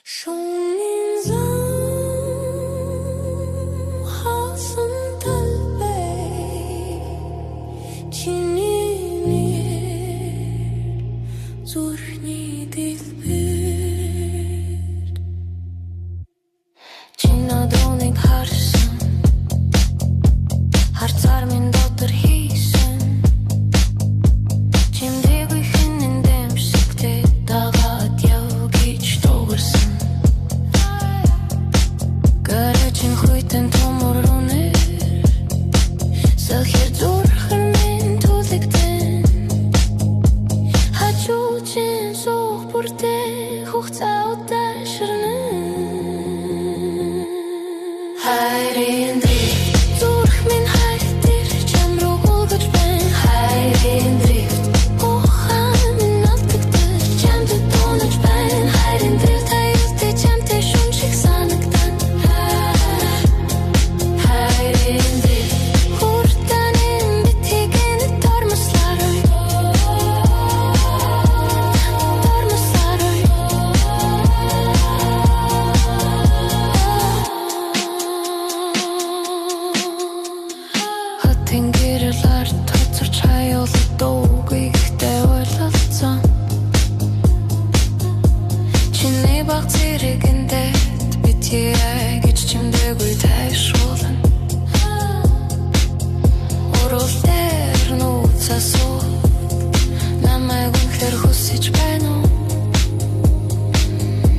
Шөнийн зам хасан талбай, чиний нэр зүрхний дэлбэр. Чи надад харсан харцаар минь дотор хийсэн чимдээгүй хэнэн дэмшигтэй дагаад яв гэж дуугарсан. Гаражийн хүйтэн төмөр үнэр сэхээр зүрхэн минь түлэгдэн, хажуучин суух бүртээ хугацаа удаашрна. Хайрын дрифт, зүрх минь хайр дээр чам руу гулгаж байна. Хайрын дрифт, ухаан минь алдагдаж, чамд дунаж байна. Хайрын дрифт, аюултай чамтай шөнө шиг санагдана. Хайрын дрифт, хурдан битгий гэнэт тормослоорой, тормослоорой. Хотын гэрэл ард хоцорч хаяулах дуугүй, гэхдээ ойлголцсон. Чиний бага зэрэг эндээд битгий гэж чимдээгүй тайвшруулна. Уруул дээр нууц асуу, намайг үнэхээр хүсэж байна уу?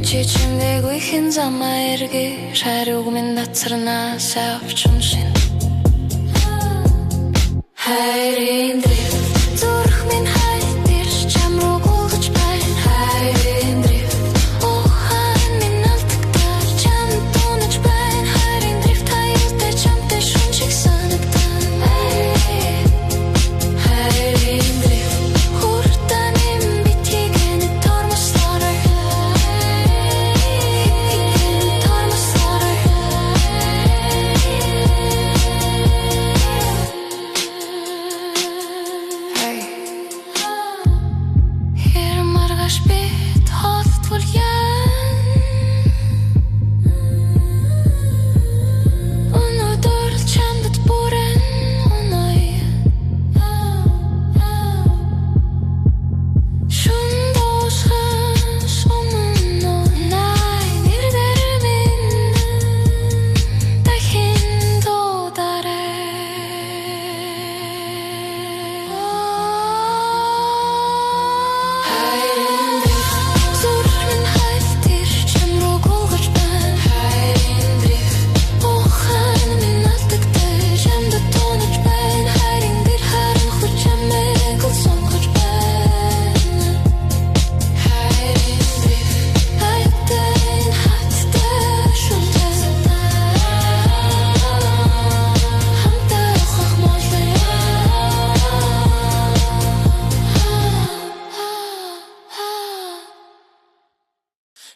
Чи чимдээгүй хэн замаа эргэж, хариуг минь нацарнаас авч уншина. Хайрын дрифт, зүрх минь